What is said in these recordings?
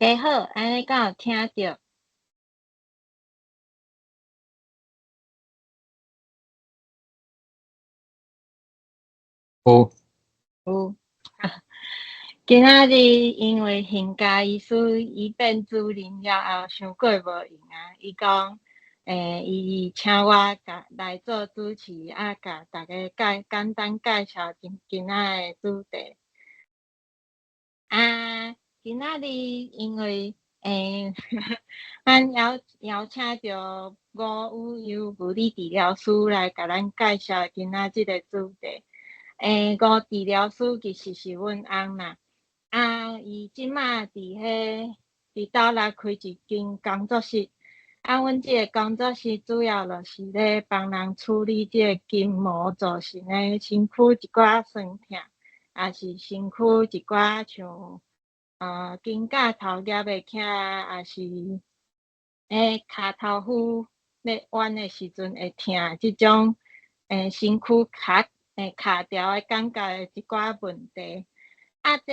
家好，按呢敢有聽著？有。有。今仔日因為現家醫師伊變主任了後，傷過無閒啊，伊講，伊請我共來做主持，啊，共大家介簡單介紹今今仔的主題。啊，今仔日因為，咱邀邀請著吳宇悠物理治療師來共咱介紹今仔這个主題。吳治療師其實是阮翁啦，啊，伊這馬佇彼佇斗六開一間工作室，啊，阮這个工作室主要就是咧幫人處理這个筋膜造成的身軀一寡酸痛，抑是身軀一寡像肩胛頭夾袂起來，抑是跤頭趺咧彎的時陣會疼，這種身軀卡卡掉的感覺的一寡問題。啊，這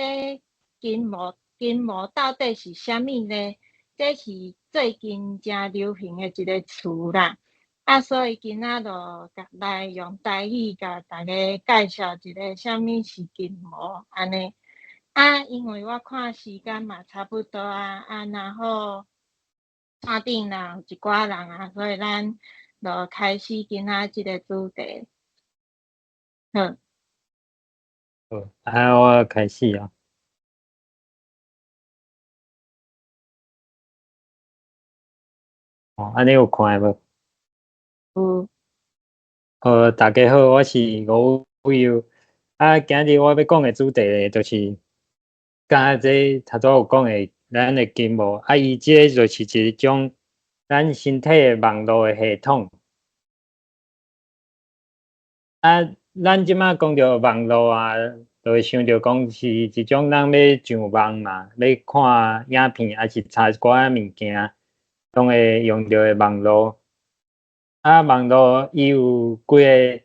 筋膜筋膜到底是啥物呢？這是最近誠流行的一個詞啦。啊，所以今仔就來用台語共大家介紹一个啥物是筋膜按呢。啊，因為我看時間嘛差不多啊，啊，然後線頂啦有一寡人啊，所以咱就開始今仔這个主題。好。好，啊，我開始啊。哦，按呢有看無？有。好，大家好，我是吳宇悠。啊，今日我欲講的主題咧，就是敢這頭拄有講的，咱的筋膜。啊，伊這个就是一種咱身體的網路的系統。啊，咱這馬講著網路啊，就會想著講是一種咱欲上網嘛，欲看影片，抑是查一寡物件，攏會用著的網路。啊，網路伊有幾个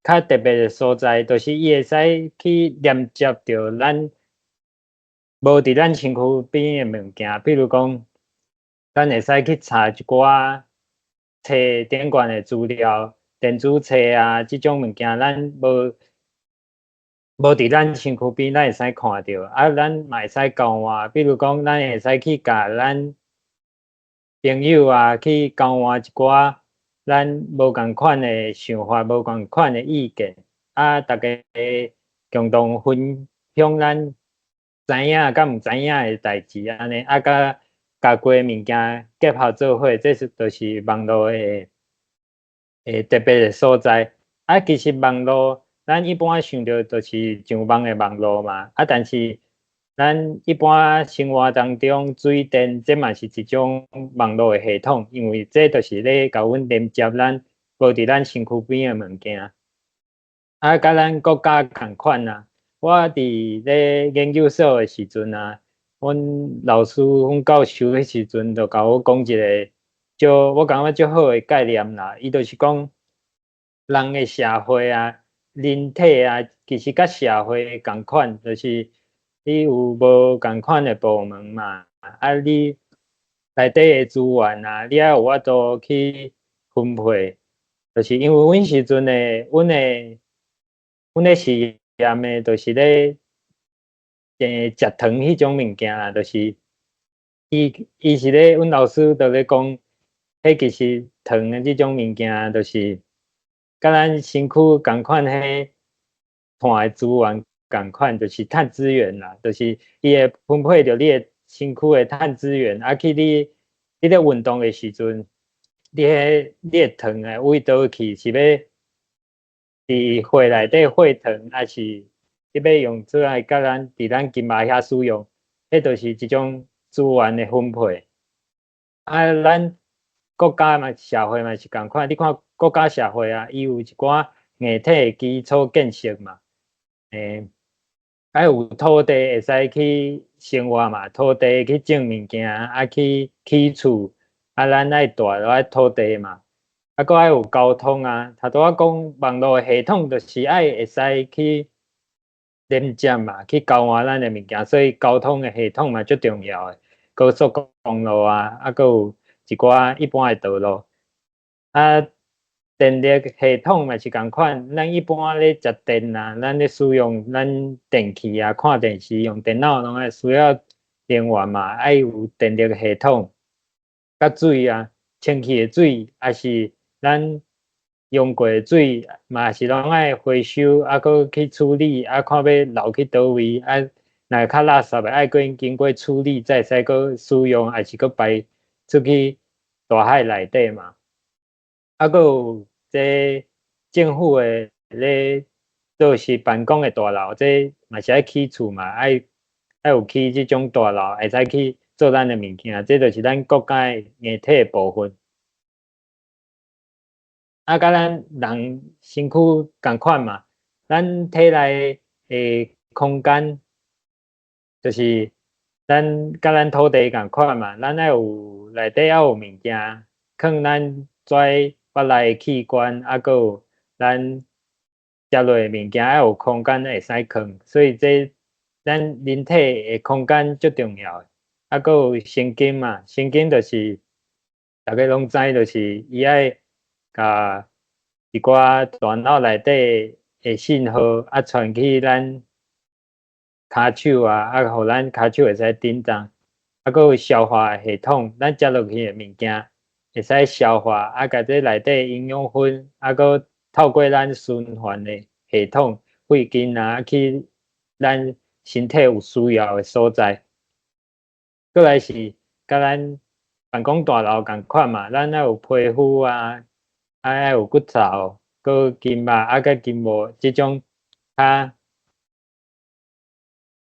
較特別的所在，就是伊會使去連接著咱無佇咱身軀邊的物件，比如講，咱會使去查一寡冊頂懸的資料、電子冊啊，這種物件，咱無無佇咱身軀邊，咱會使看著。啊，咱嘛會使交換，比如講，咱會使去共咱朋友啊去交換一寡咱無仝款的想法、無仝款的意見，啊，逐家共同分享咱知影佮毋知影的代誌按呢，啊，佮共規个物件結合做伙，這是就是網路的特別的所在。啊，其實網路，咱一般想著就是上網的網路嘛，啊，但是咱一般生活當中，水電這嘛是一種網路的系統，因為這就是咧共阮連接咱無佇咱身軀邊的物件。啊，佮咱國家仝款啊。我佇咧研究所的時陣啊，阮老師、阮教授彼時陣就共我講一个足，我感覺足好的概念啦。伊就是講，人的社會啊，人體啊，其實佮社會仝款，就是你有無仝款的部門嘛，啊，你內底的資源啊，你愛有法度去分配，就是因為阮時陣的，阮的，阮咧試驗的，就是咧，食糖彼種物件啦，就是伊伊是咧，阮老師就咧講，彼其實糖的這種物件，就是佮咱身軀仝款，彼碳的資源仝款，就是碳資源啦，就是伊會分配著你的身軀的碳資源，啊，去你你咧運動的時陣，你彼你的糖會往佗去，是欲佇血內底血糖，抑是你欲用出來佮咱佇咱筋膜遐使用，彼就是一種資源的分配。啊，咱國家嘛，社會嘛是仝款，你看國家社會啊，伊有一寡硬體的基礎建設嘛，愛有土地會使去生活嘛，土地去種物件，啊去起厝，啊咱愛住就愛土地嘛，啊閣愛有交通啊。頭拄仔講網路的系統，就是愛會使去連接嘛，去交換咱的物件，所以交通的系統嘛足重要的。高速公路啊，啊，閣有一寡一般的道路。啊，電力系統嘛是仝款，咱一般咧食電啊，咱咧使用咱電器啊，看電視、用電腦攏愛需要電源嘛，愛有電力系統。佮水啊，清氣的水，抑是咱用過的水，嘛是攏愛回收，啊，閣去處理，啊，看欲流去佗位，啊，若較垃圾的愛經過處理，才會使閣使用，抑是閣排出去大海內底嘛。啊，閣有這政府的咧做是辦公的大樓，這嘛是愛起厝嘛，愛有起這種大樓，會使去做咱的物件，這就是咱國家的硬體的部分。啊，佮咱人身軀仝款嘛，咱體內的空間，就是咱佮咱土地仝款嘛，咱愛有內底愛有物件，囥咱跩腹內的器官，啊，閣有咱食落的物件愛有空間會使囥，所以這咱人體的空間足重要的。啊，閣有神經嘛，神經就是逐家攏知，就是伊愛共一寡大腦內底的信號啊傳去咱跤手啊，啊，予咱跤手會使振動。啊，閣有消化系統，咱食落去的物件會使消化，啊，共這內底營養分，啊，閣透過咱循環的系統，血筋啊，去咱身體有需要的所在。閣來是佮咱辦公大樓仝款嘛，咱愛有皮膚啊，啊愛有骨頭，閣筋肉，啊佮筋膜這種較，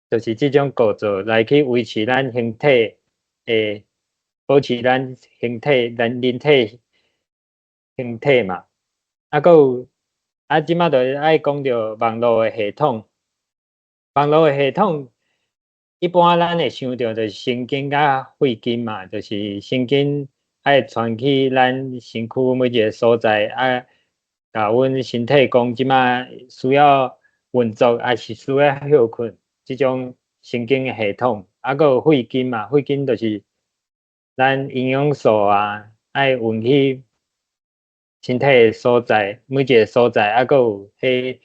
就是這種構造來去維持咱形體的，保持咱形體，咱人體形體嘛。啊，閣有啊，這擺就愛講著網路的系統，網路的系統，一般咱會想著就是神經佮血筋嘛，就是神經愛傳去咱身軀每一个所在，啊，共阮身體講這擺需要運作，抑是需要歇睏，這種神經的系統。啊，閣有血筋嘛，血筋就是咱營養素啊，愛運去身體的所在，每一个所在，啊，閣有彼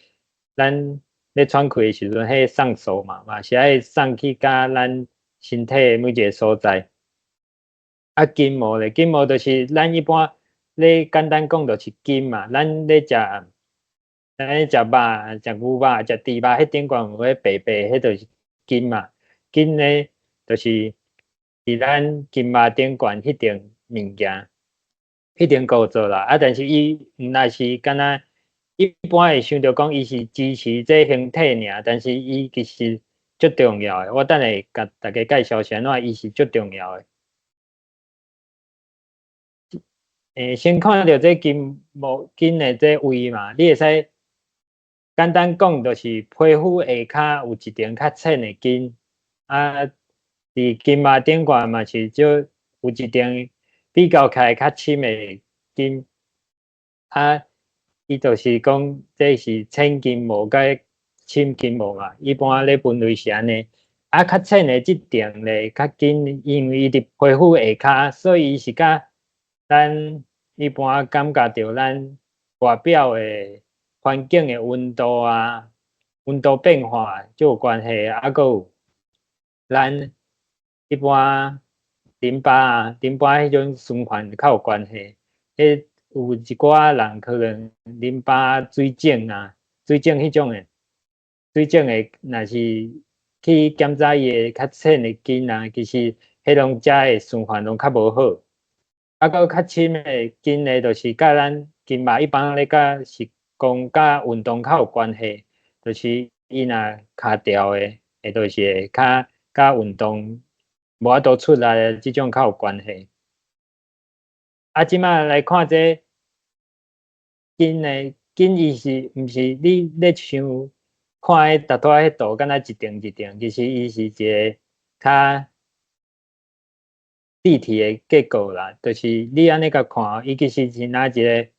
咱咧喘氣的時陣，彼送素嘛，嘛是愛送去佮咱身體每一个所在。啊，筋膜咧，筋膜就是咱一般咧簡單講就是筋嘛，咱咧食肉、食牛肉、食豬肉，彼頂懸有彼白白，彼就是筋嘛。筋咧就是佇咱筋膜頂懸彼層物件，彼層構造啦。啊，但是伊毋若是敢若一般會想著講伊是支持這形體爾，但是伊其實足重要的。我等下共大家介紹是按怎，伊是足重要的。先看著這筋膜筋的這位嘛，你會使簡單講，就是皮膚下跤有一層較淺的筋，啊，佇筋膜頂懸嘛是少有一層比較起來較深的筋，啊，伊就是講這是淺筋膜佮深筋膜嘛，一般咧分類是按呢。啊，較淺的這層咧較緊，因為伊佇皮膚下跤，所以伊是佮咱一般感覺著咱外表的環境的溫度啊，溫度變化就有關係，啊，閣有咱一般淋巴啊，淋巴彼種循環較有關係。彼有一寡人可能淋巴水腫啊，水腫彼種的，水腫的，若是去檢查伊的較淺的筋啊，其實彼攏遮的循環攏較無好。啊，閣較深的筋的，就是佮咱筋膜一般咧，佮是講佮運動較有關係，就是伊若跤調的，會就是會較佮運動無法度出力的這種較有關係。啊，這擺來看這筋的筋，伊是毋是你咧想看彼拄仔彼圖，敢若一層一層，其實伊是一个較立體的結構啦，就是你按呢共看，伊其實是若一个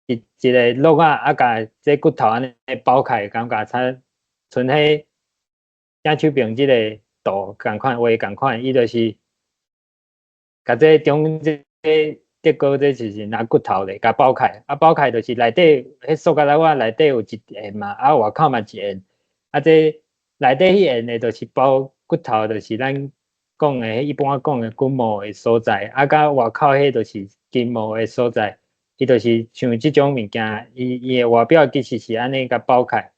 一個碌仔，啊，共這骨頭按呢包開，感覺才賰彼正手邊這个圖，圖仝款畫仝款，伊就是共這中這德國這就是拿骨頭咧，共包開，啊包開就是內底彼塑膠袋仔內底有一緣嘛，啊外口嘛一緣，啊這內底彼緣的，就是包骨頭，就是咱講的一般講的骨膜的所在，啊佮外口彼就是筋膜的所在，伊就是像這種物件，伊伊的外表其實是按呢共包開，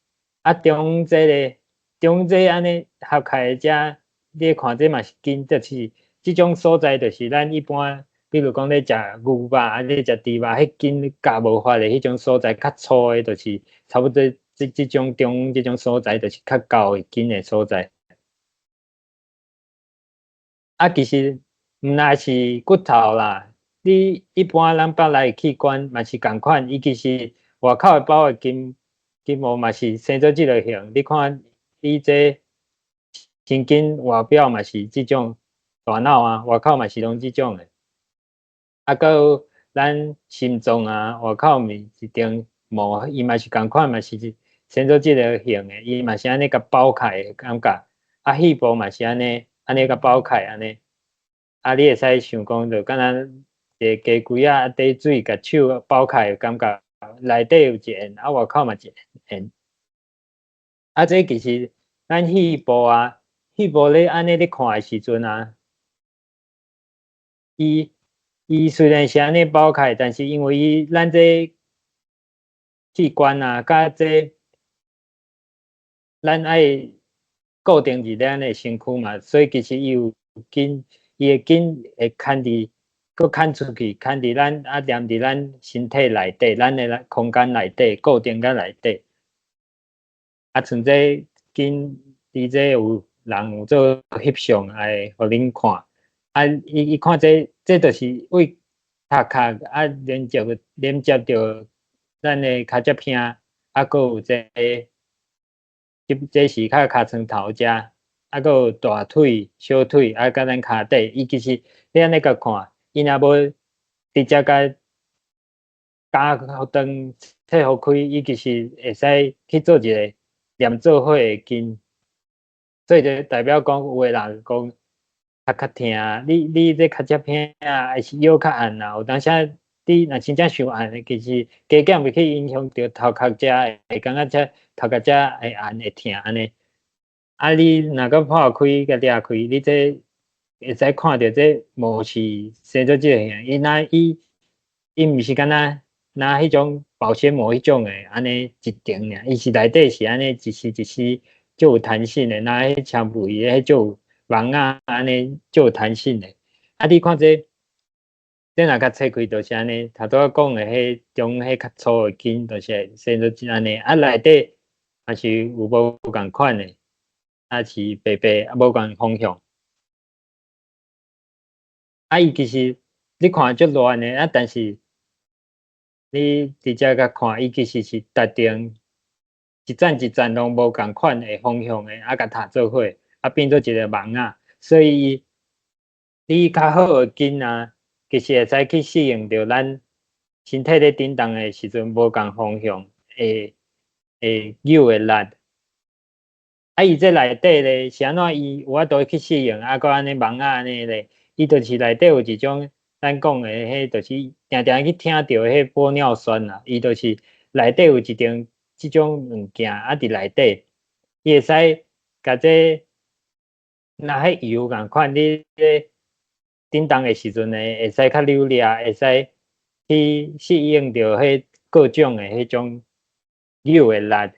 啊中這個中這按呢合開遮，你看這嘛是筋，就是這種所在，就是咱一般，比如講咧食牛肉，啊咧食豬肉，彼筋咬無法的彼種所在，較粗的，就是差不多這這種中這種所在，就是較厚的筋的所在。啊，其實毋但是骨頭啦，你一般咱腹內器官嘛是仝款，伊其實外口的包的筋筋膜嘛是生做這個形。你看伊這神經外表嘛是這種大腦啊，外口嘛是攏這種的。啊，閣有咱心臟啊，外口面一層膜，伊嘛是仝款，嘛是生做這個形的，伊嘛是按呢共包開的感覺。啊，肺部嘛是按呢，按呢共包開按呢。啊，你會使想講，就敢若一個雞胿仔底水共手包開的感覺，內底有一緣，啊外口嘛一緣。啊，這其實咱肺部啊，肺部咧按呢咧看的時陣啊，伊伊雖然是按呢包開，但是因為伊咱這器官啊，佮這咱愛固定佇咱的身軀嘛，所以其實伊有筋，伊的筋會牽佇，閣牽出去，牽佇咱啊，黏佇咱身體內底，咱的空間內底，固定佇內底。啊，像這筋，佇這有人有做翕相來予恁看。啊，伊伊看這，這就是為頭殼啊連接連接著咱的尻脊骿，啊，閣有這個，這這是較尻川頭遮，啊，閣有大腿、小腿，啊，佮咱跤底，伊其實你按呢共看，伊若無直接共絞予斷、切予開，伊其實會使去做一個連做伙的筋，所以就代表講有的人講頭殼疼，你你這尻脊骿啊，還是腰較按啊，有當時你若真正傷按，其實加減會去影響著頭殼遮，會感覺遮頭殼遮會按會疼按呢。啊，你若閣破開共掠開，你這會使看著這膜是生做這個形，伊若伊伊毋是敢若若彼種保鮮膜彼種的，按呢一層爾，伊是內底是按呢一絲一絲足有彈性的，若彼纖維彼足有網仔按呢足有彈性的。啊，你看這這若共切開就是按呢，頭拄仔講的彼種彼較粗的筋，就是生做按呢，啊內底嘛是有無仝款的，啊是白白啊無仝方向。啊，伊其實你看足亂的，啊，但是你直接共看，伊其實是特定一層一層攏無仝款的方向的，啊，共疊做伙，啊，變做一個網仔。所以你較好的筋啊，其實會使去適應著咱身體咧振動的時陣無仝方向，會會扭的力。啊，伊這內底咧是按怎？伊有法度去適應，啊，閣按呢網仔按呢咧，伊就是內底有一種咱講的彼，就是定定去聽著彼玻尿酸啦，伊就是內底有一種這種物件，啊，佇內底，伊會使共這若彼油仝款，你咧振動的時陣呢，會使較扭掠，會使去適應著彼各種的彼種扭的力。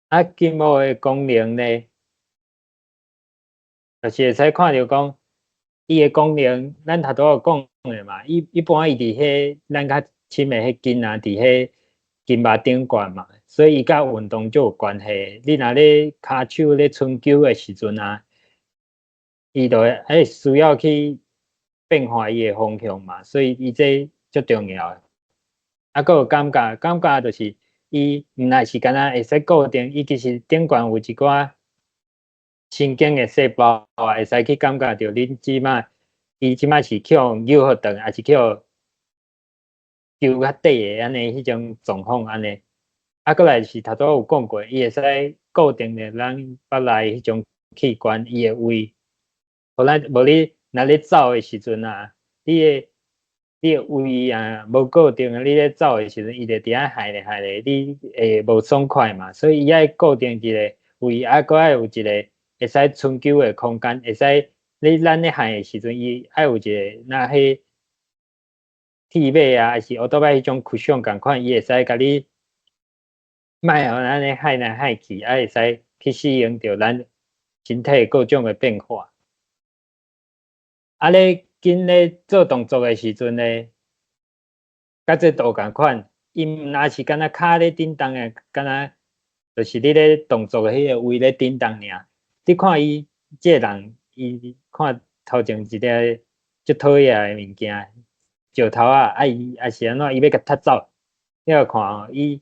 啊，筋膜的功能呢，就是會使看著講，伊的功能，咱頭拄仔有講的嘛，一一般伊佇彼咱較深的彼筋啊，佇彼筋膜頂懸嘛，所以伊佮運動就有關係。你若咧跤手咧伸蹺的時陣啊，伊就會愛需要去變化伊的方向嘛，所以伊這足重要的。啊，閣有感覺，感覺就是伊毋但是敢若會使固定，伊其實頂懸有一寡神經的細胞啊，會使去感覺著恁這馬，伊這馬是去予扭予斷，還是去予揪較短的按呢彼種狀況按呢。啊，閣來是頭拄仔有講過，伊會使固定著咱腹內彼種器官，伊的位，予咱無你若咧走的時陣啊，你的位啊無固定，你咧走的時陣，伊就佇遐害咧害咧，你會無爽快嘛。所以伊愛固定一個位，啊，閣愛有一個會使伸虯的空間，會使你咱咧害的時陣，伊愛有一個若彼鐵馬啊，抑是烏多擺彼種 cushion 仝款，伊會使共你莫予咱按呢害來害去，啊會使去適應著咱身體各種的變化。啊，咧筋咧做動作的時陣咧，佮這圖仝款，伊毋若是干焦跤咧振動的，敢若就是你咧動作的彼個位咧振動爾。你看伊這個人，伊看頭前一個足討厭的物件，石頭仔，啊伊抑是按怎，伊欲共踢走。你著看哦，伊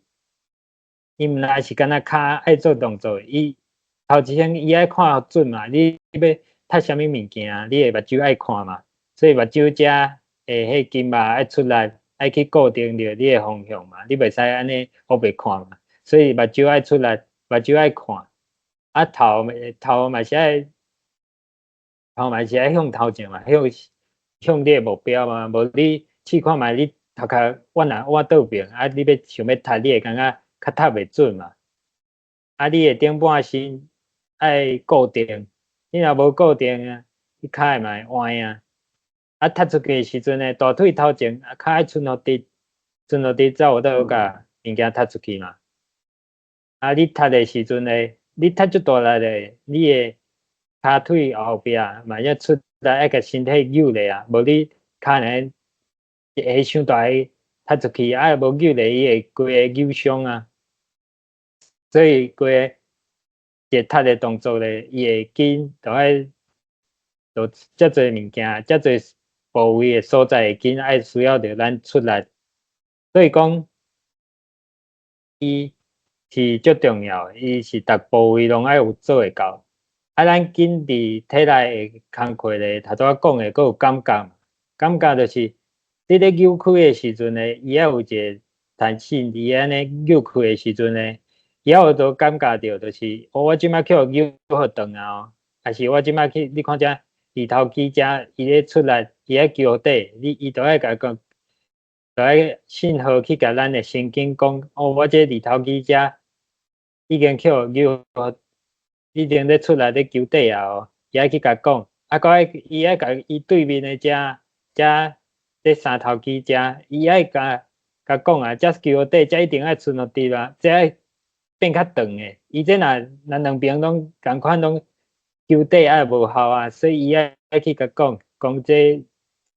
毋若是干焦跤愛做動作，伊頭一先伊愛看準嘛，你欲踢啥物物件，你的目睭愛看嘛，所以目睭遮的彼筋肉愛出力，愛去固定著你的方向嘛，你袂使按呢烏白看嘛，所以目睭愛出力，目睭愛看，啊頭嘛是愛向頭前嘛，向你的目標嘛，無你試看覓你頭殼往哪往佗邊，啊你欲想欲踢，你會感覺較踢袂準嘛。啊，你的頂半身愛固定，你若無固定啊，你跤嘛會歪啊。啊，踢出去的時陣呢，大腿頭前啊，跤愛伸予直，伸予直才有法度共物件踢出去嘛。啊，你踢的時陣呢，你踢足大力咧，你的跤腿後壁嘛要出力，愛共身體扭咧啊，無你跤呢會傷大力踢出去，啊無扭咧，伊會規个扭傷啊。所以規個一個踢的動作咧，伊的筋都愛就遮濟物件，遮濟部位的所在的筋愛需要著咱出力。所以講，伊是足重要，伊是逐部位攏愛有做會到。啊，咱筋佇體內的工課咧，頭拄仔講的，閣有感覺嘛？感覺就是你咧扭開的時陣咧，伊愛有一個彈性，伊按呢扭開的時陣咧，伊猶有都感覺著，就是哦，我這擺去予扭予長啊，哦，抑是我這擺去，你看這二頭肌遮，伊咧出力，伊愛揪底，你伊都愛共講，都愛信號去共咱的神經講，哦，我這二頭肌遮已經去予扭，已經咧出力咧揪底啊，哦，伊愛去共講，啊，閣愛伊愛共伊對面的遮遮這三頭肌遮，伊愛共共講啊，遮揪底，遮一定愛伸予直啊，這愛變較長的，伊這若若兩邊攏仝款攏揪底愛無效啊，所以伊愛去共講，講這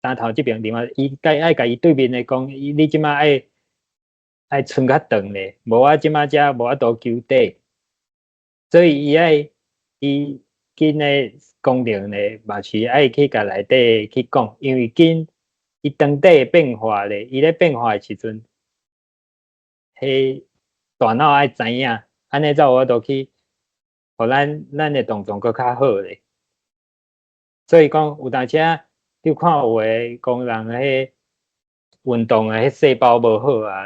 三頭這邊另外，伊該愛共伊對面的講，伊你這擺愛愛伸較長咧，無我這擺遮無法度揪底，所以伊愛伊筋的功能咧，嘛是愛去共內底去講，因為筋伊當底的變化咧，伊咧變化的時陣，彼大腦愛知影，按呢才有法度去，予咱的動作閣較好咧。所以講有當時仔，你看有的講人彼運動的彼細胞無好啊，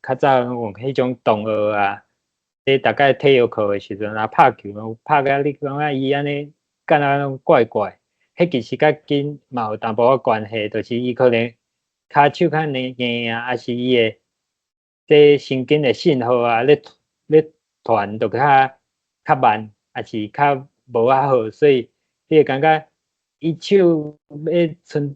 較早有彼種同學啊，彼逐擺體育課的時陣啊，拍球拍甲你感覺伊按呢，敢若攏怪怪，彼其實佮筋嘛有淡薄仔關係，就是伊可能跤手較軟硬啊，抑是伊的這神經的信號啊，咧傳就較較慢，抑是較無遐好，所以你會感覺伊手欲伸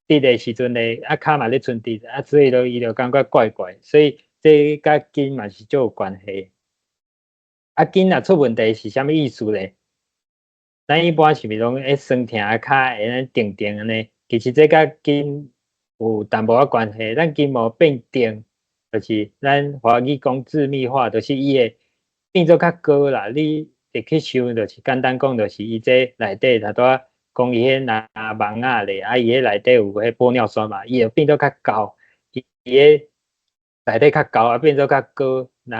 直的時陣咧，啊跤嘛咧伸直，啊所以就伊就感覺怪怪，所以這佮筋嘛是足有關係。啊，筋若出問題是啥物意思咧？咱一般是毋是攏會酸疼跤會按呢定定按呢？其實這佮筋有淡薄仔關係。咱筋膜變定，就是咱華語講致密化，就是伊會變做較高啦。你會去想，就是簡單講，就是伊這內底頭拄仔講伊彼拿網仔咧，啊伊彼內底有彼玻尿酸嘛，伊會變做較厚，伊彼內底較厚啊，變做較高，若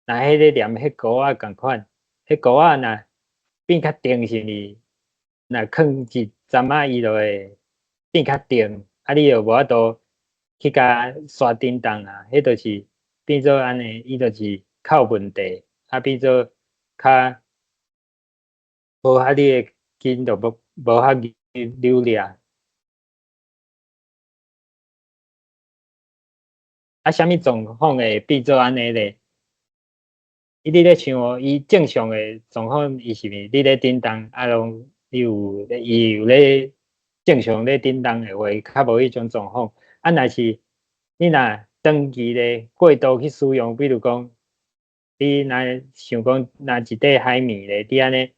彼咧黏彼膏仔仝款，彼膏仔若變較定是毋是？若囥一陣仔，伊就會變較定，啊，你就無法度去共煞振動啊，彼就是變做按呢，伊就是較有問題，啊變做較無遐你的筋就無遐扭掠。啊，啥物狀況會變做按呢咧？伊你咧想哦，伊正常的狀況，伊是毋是你咧振動啊？攏伊有伊有咧正常咧振動的話，較無彼種狀況。啊，若是你若長期咧過度去使用，比如講，你若想講若一塊海綿咧，你按呢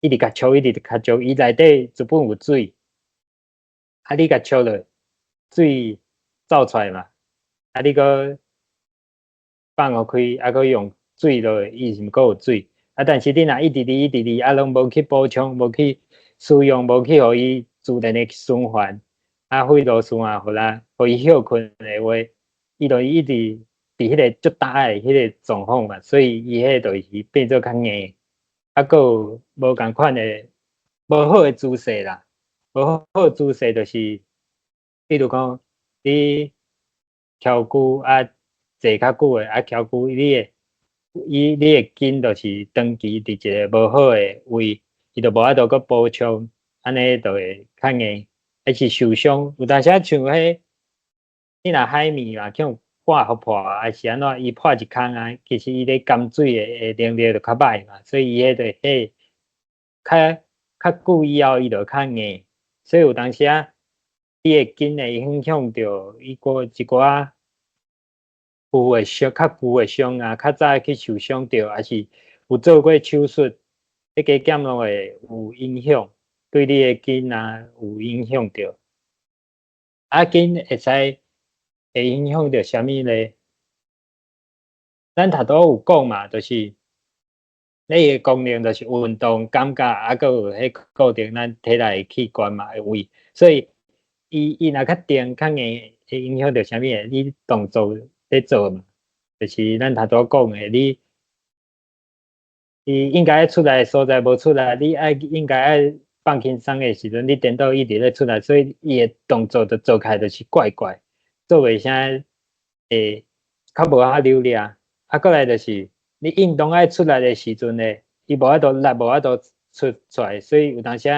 一直共搓，一直共搓，伊內底基本有水，啊，你共搓落，水走出來嘛，啊，你閣放予開，啊，閣用水落，伊是毋閣有水？啊，但是你若一直滴，一直滴，啊，攏無去補充，無去使用，無去予伊自然的循環，啊，血路循環，予啦，予伊歇睏的話，伊就一直佇彼個足焦的彼個狀況嘛，所以伊彼個就是變做較硬，啊，閣有無仝款的無好的姿勢啦，無好姿勢就是，比如講你蹺久啊坐較久的啊蹺久，你的伊你的筋就是長期佇一個無好的位，伊就無法度閣補充，按呢就會較硬，還是受傷。有當時像彼，你若海綿嘛，去予割予破，還是按怎，伊破一空啊，其實伊咧含水的能力就較歹嘛，所以伊彼個彼較較久以後，伊就較硬。所以有當時啊，你的筋會影響著伊個一寡舊的傷，較舊的傷啊，較早去受傷著，還是有做過手術，彼加減攏會有影響，對你的筋啊有影響著。啊，筋會使會影響著啥物咧？咱頭拄有講嘛，就是你的功能就是運動、感覺，啊，閣有彼固定咱體內器官嘛的位，所以伊若較定、較硬，會影響著啥物咧？你動作咧做嘛，就是咱頭拄講的，你伊應該出來的所在無出來，你愛應該愛放輕鬆的時陣，你顛倒一直咧出來，所以伊的動作就做起來就是怪怪，做袂啥會較無遐流利。啊，閣來就是你運動愛出來的時陣咧，伊無法度力無法度出來，所以有當時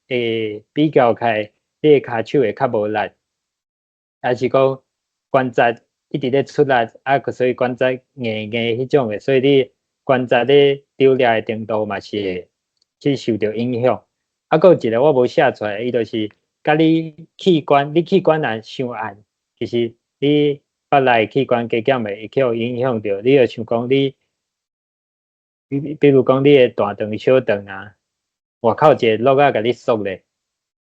會比較起來，你的跤手會較無力，還是講關節一直咧出力，啊，所以關節硬硬彼種的，所以你關節咧丟力的程度嘛是會去受著影響。啊，閣有一個我無寫出來，伊就是佮你器官，你器官若傷按，其實你腹內器官加減會去予影響著。你就像講你，比如講你的大腸、小腸啊，外口一个轆仔共你束咧，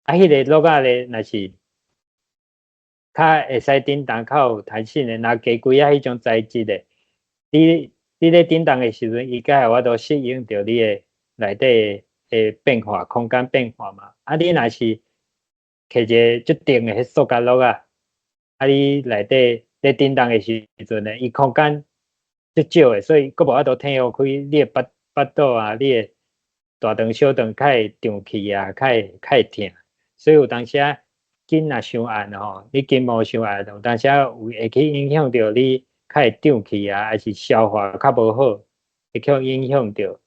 啊，彼個轆仔咧，若是較會使振動、較有彈性的，若加幾仔彼種材質的，你咧振動的時陣，伊才會有法度適應著你的內底的變化、空間變化嘛。啊，你若是摕一個足定的彼塑膠轆仔，啊，你內底咧振動的時陣咧，伊空間足少的，所以閣無法度挺予開，你的腹肚啊，你的大腸、小腸較會脹氣啊，較會疼。所以有當時啊，筋若傷按吼，你筋膜傷按，有當時啊有會去影響著你較會脹氣啊，還是消化較無好，會去影響著。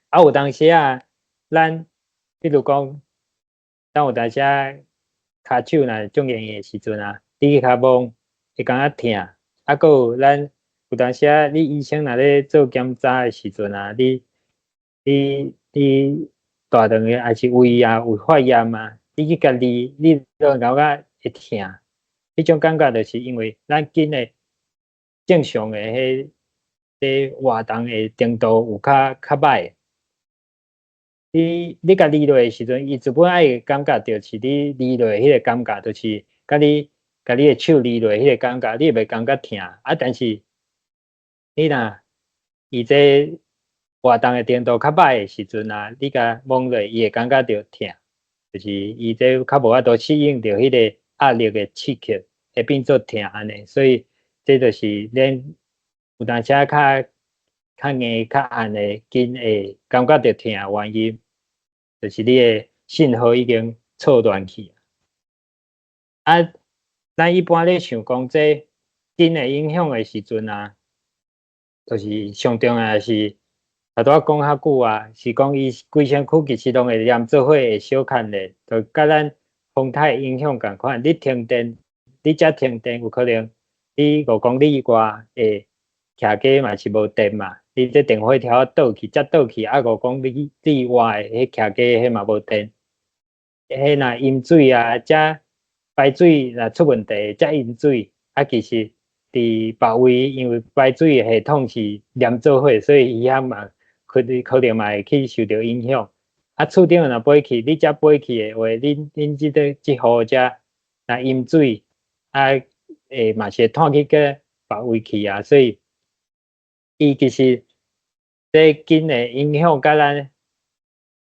啊，有當時啊，咱比如講，咱有當時啊，跤手若足硬的時陣啊，你去較摸會感覺疼。啊，閣有咱有當時啊，你醫生若咧做檢查的時陣啊，你大腸的還是胃啊有發炎啊，你去共挲，你就感覺會疼。彼種感覺就是因為咱筋的正常的彼咧活動的程度有較歹。你共挲落的時陣，伊基本愛會感覺著是你挲落彼個感覺，就是共你共你的手挲落彼個感覺，你會袂感覺疼。啊，但是你若伊這活動的程度較歹的時陣啊，你共摸落，伊會感覺著疼，就是伊這較無法度適應著彼個壓力的刺激，會變做疼按呢。所以這就是咱有當時較硬、較按的筋會感覺著疼的原因，就是你的信號已經錯亂去。啊，咱一般咧想講這筋的影響的時陣啊，就是上重要的是，頭拄仔講較久啊，是講伊規身軀其實攏會連做伙會相牽的，就佮咱風颱影響仝款。你停電，你遮停電有可能你5公里以外的徛家嘛是無電嘛，你這電火條倒去，才倒去啊5公里以外的彼徛家彼嘛無電。彼若淹水啊，遮排水若出問題，才淹水啊，其實佇別位因為排水系統是連做伙，所以伊遐嘛可能嘛會去受著影響。啊，厝頂若飛去，你遮飛去的話，恁這個這戶遮若淹水，啊，會嘛是會湠去閣別位去啊，所以伊其實這筋的影響佮咱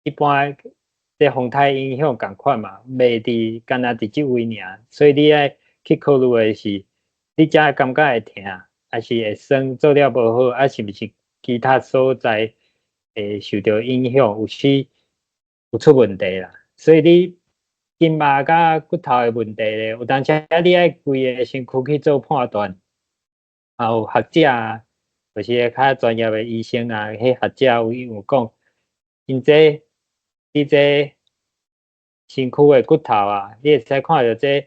一般這風颱影響仝款嘛，袂佇干焦佇這位爾，所以你愛去考慮的是，你遮感覺會疼，抑是會酸，做了無好，啊是毋是其他所在會受著影響，有時有出問題啦。所以你筋肉佮骨頭的問題咧，有當時你愛規个身軀去做判斷，啊有學者啊，就是較專業的醫生啊，彼學者有伊有講，𪜶這你這身軀的骨頭啊，你會使看著這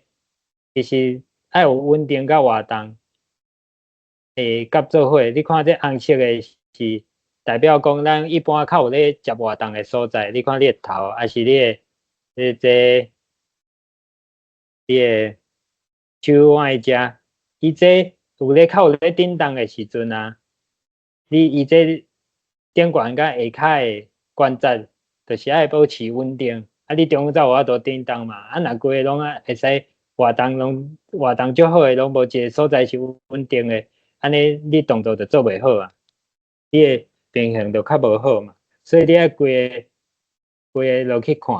其實愛有穩定佮活動，會合做伙。你看這紅色的是代表講咱一般較有咧接活動的所在，你看你的頭，抑是你的你這你的手腕遮，伊這有咧較有咧振動的時陣啊，你伊這頂懸佮下跤的關節，就是愛保持穩定。啊，你中間才有法度振動嘛。啊，若規个攏啊會使活動，攏活動足好的，攏無一个所在是穩定的，按呢你動作就做袂好啊，你的平衡就較無好嘛。所以你愛規个規個落去看，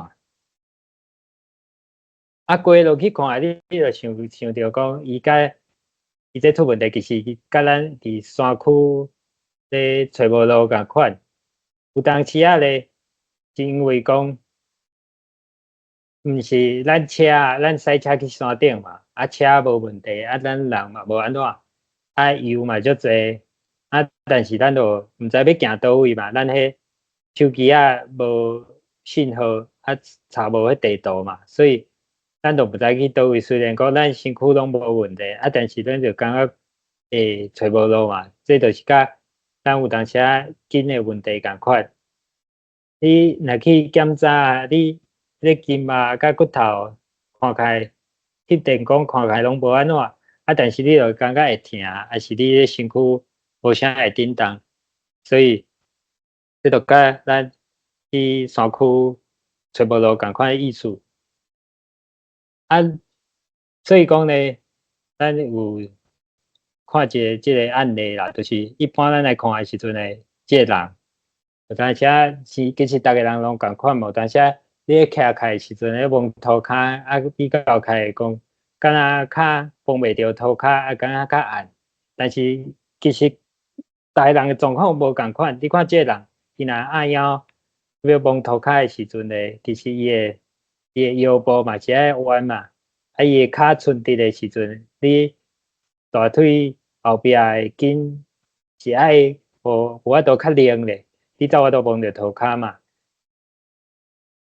啊，規个落去看，你就想想著講，伊佮伊這出問題，其實佮咱佇山區咧揣無路仝款。有當時仔咧，是因為講，毋是咱車，咱駛車去山頂嘛，啊車無問題，啊咱人嘛無按怎，啊油嘛足濟，啊但是咱就毋知欲行佗位嘛，咱彼手機仔無信號，啊查無彼地圖嘛，所以咱就毋知去佗位。雖然講咱身軀攏無問題，啊但是咱就感覺會揣無路嘛，這就是佮咱有當時仔筋的問題仝款。你若去檢查，你你筋肉佮骨頭看起來，翕電光看起來攏無按怎，啊但是你就感覺會疼，抑是你的身軀無啥會振動，所以這就佮咱去山區揣無路仝款的意思。啊，所以講咧，咱有看一个這个案例啦，就是一般咱來看的時陣咧，這个人有當時是其實逐个人攏仝款，無當時你咧徛起來的時陣咧摸塗跤，啊比較起來講，敢若較摸袂著塗跤，啊敢若較按。但是其實逐个人的狀況無仝款，你看這个人，伊若按腰欲摸塗跤的時陣咧，其實伊的腰部嘛是愛彎嘛，啊伊的跤伸直的時陣，你大腿後壁的筋是愛有法度較靈咧，你才有法度摸著塗跤嘛。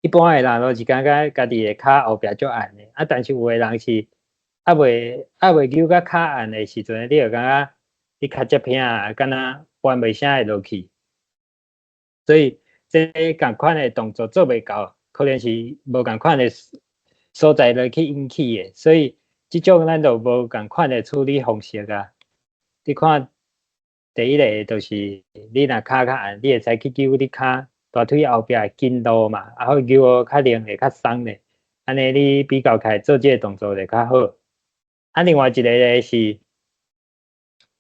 一般的人攏是感覺家己的跤後壁足按的，啊，但是有的人是猶未扭甲較按的時陣，你就感覺你跤脊偏啊，敢若彎袂啥會落去。所以這仝款的動作做袂到，可能是無仝款的所在落去引起的，所以這種咱就無仝款的處理方式啊。你看，第一个就是你若跤較按，你會使去扭你跤大腿後壁的筋路嘛，啊好扭較靈會較鬆咧，按呢你比較起來做這个動作會較好。啊，另外一個咧是，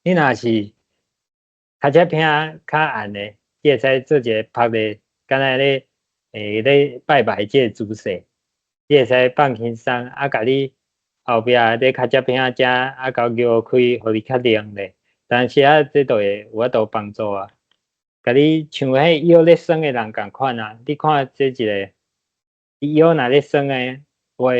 你若是跤脊偏較按的，你會使做一个拍咧，敢若咧咧拜拜這个姿勢，你會使放輕鬆，啊，共你後壁咧跤脊偏遮啊，共扭開，予你較靈咧。但是啊，這就會有法度幫助啊。共你像彼腰咧酸的人仝款啊，你看這一个，伊腰若咧酸的話，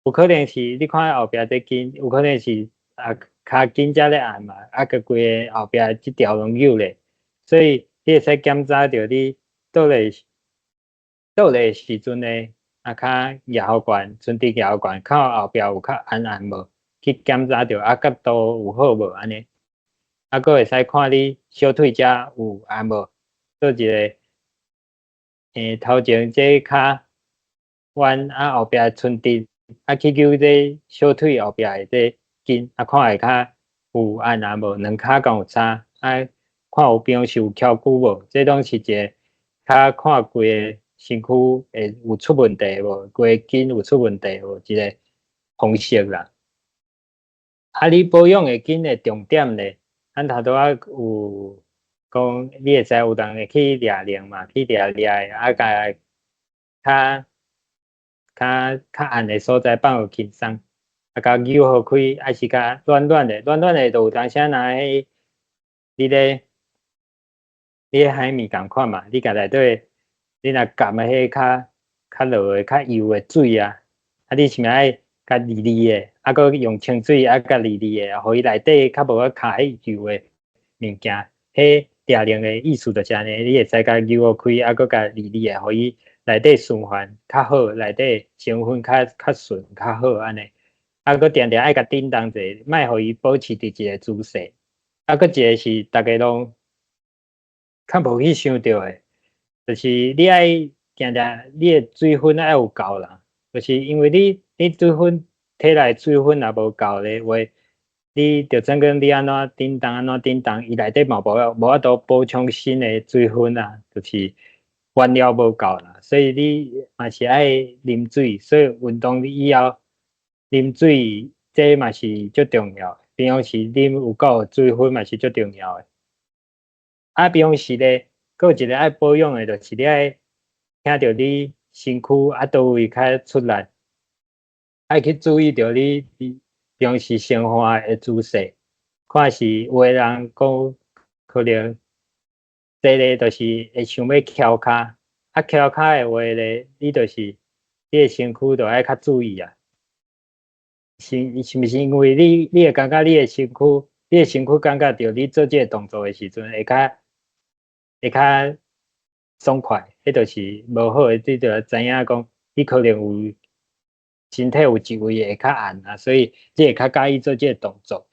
有可能是你看後壁這筋，有可能是啊跤筋才咧按嘛，啊，佮規个後壁這條攏扭咧，所以你會使檢查著你倒咧倒咧時陣呢，啊，跤舉予懸，伸直舉予懸，靠後壁有較按按無？去檢查著啊，角度有好無按呢？啊，閣會使看你小腿遮有按無？做一个，頭前這跤彎啊，後壁伸直，啊，去扭這小腿後壁的這筋，啊，看會較有按啊無？兩跤敢有差？啊，看有邊是有翹骨無？這攏是一个較看規个身軀會有出問題無？規个筋有出問題無？一个方式啦。啊，你保養的筋的重點咧，咱頭拄仔有講，你會使有當會去掠鈴嘛，去掠掠的，啊，共較較較按的所在放予輕鬆，啊，共扭予開，抑是較軟軟的，軟軟的就有當時若彼你咧你咧海綿仝款嘛，你共內底，你若含的彼較較落的較幼的水啊，啊，你是毋是愛共膩膩的，啊，閣用清水啊，共膩膩的，予伊內底較無卡彼油的物件。彼掠鈴的意思就是按呢，你會使共扭予開，啊，閣共膩膩的，予伊內底循環較好，內底成分較較順較好按呢。啊，閣定定愛共振動者，莫予伊保持佇一个姿勢。啊，閣一个是逐家攏較無去想著的，就是你愛定定你的水分愛有夠啦，就是因為你你水分體內水分若無夠的話，你就算講你按怎振動按怎振動，伊內底嘛無無法度補充新的水分啊，就是原料無夠啦，所以你嘛是愛啉水，所以運動以後啉水，這嘛是足重要。平常時啉有夠水分嘛是足重要的。啊，平常時咧，閣有一个愛保養的，就是你愛聽著你身軀啊佗位較出力，愛去注意著你平常時生活的姿勢，看是有的人講可能坐咧就是會想欲翹跤，啊翹跤的話咧，你就是你的身軀就愛較注意啊。是是毋是因為你你會感覺你的身軀，你的身軀感覺著你做這个動作的時陣會較會較爽快，彼就是無好的，你就知影講你可能有身體有一位會較按啊，所以你會較佮意做這个動作。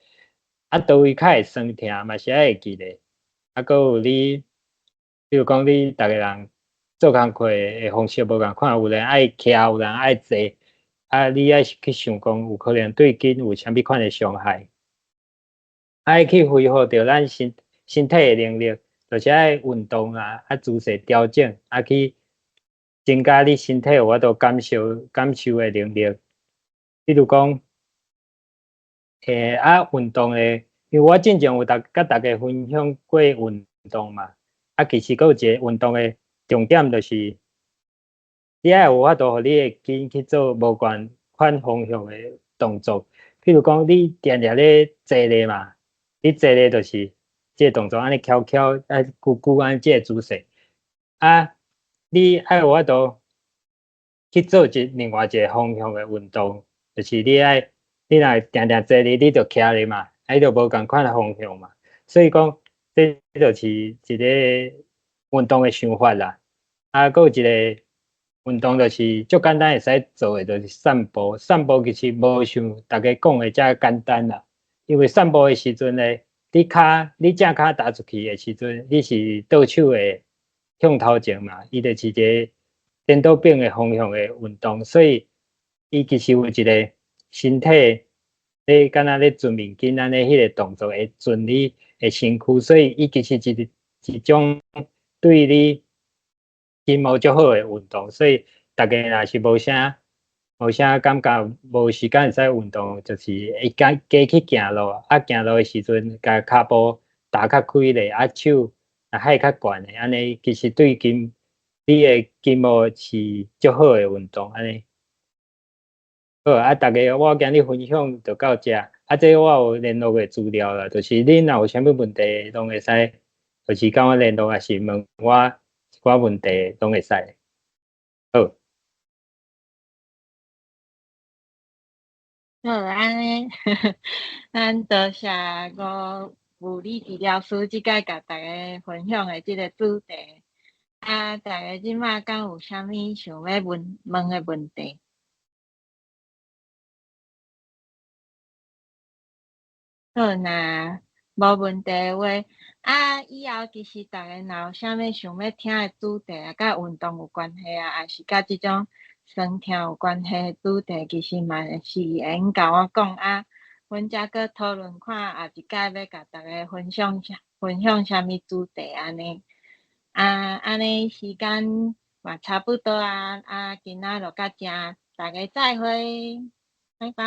啊，佗位較會酸疼嘛是愛會記咧。啊，閣有你，比如講你逐个人做工課的方式無仝款，有人愛徛，有人愛坐。啊，你愛去想講，有可能對筋有啥物款的傷害？愛去恢復著咱身身體的能力，就是愛運動啊，啊姿勢調整，啊去增加你身體有法度感受感受的能力。比如講，啊運動的，因為我進前有逐佮大家分享過運動嘛，啊其實閣有一個運動的重點就是，你愛有法度予你的筋去做無仝款方向的動作，譬如講你定定咧坐咧嘛，你坐咧就是這个動作按呢翹翹啊龜龜按呢這个姿勢，啊，你愛有法度去做一另外一个方向的運動，就是你愛你若定定坐咧，你就徛咧嘛，啊，你就無仝款的方向嘛，所以講這就是一个運動的想法啦。啊，閣有一个運動就是足簡單會使做的，就是散步。散步其實無像逐家講的遮簡單啦。因為散步的時陣咧，你跤你正跤踏出去的時陣，你是倒手的向頭前嘛，伊就是一个顛倒反的方向的運動，所以伊其實有一个身體咧，敢若咧伸面筋按呢，彼个動作會伸你的身軀，所以伊其實是一種對你筋膜足好的運動，所以逐家若是無啥無啥感覺，無時間會使運動，就是會加加去行路，啊行路的時陣，共跤步踏較開咧，啊手若迈較懸的，按呢其實對筋你的筋膜是足好的運動，按呢。好，啊，逐家我今日分享就到遮，啊，這我有聯絡的資料啦，就是恁若有啥物問題，攏會使，就是佮我聯絡，抑是問我一寡問題，攏會使。好。好，按呢，咱多謝吳物理治療師這擺共大家分享的這個主題。啊，大家這馬敢有啥物想欲問問的問題？好，若無問題的話，啊，以後其實逐家若有啥物想欲聽的主題啊，佮運動有關係啊，抑是佮這種酸痛有關係的主題，其實嘛是會用共我講啊，阮才閣討論看後一擺欲共大家分享啥分享啥物主題按呢。啊，按呢時間嘛差不多啊，啊，今仔就到遮，大家再會，拜拜。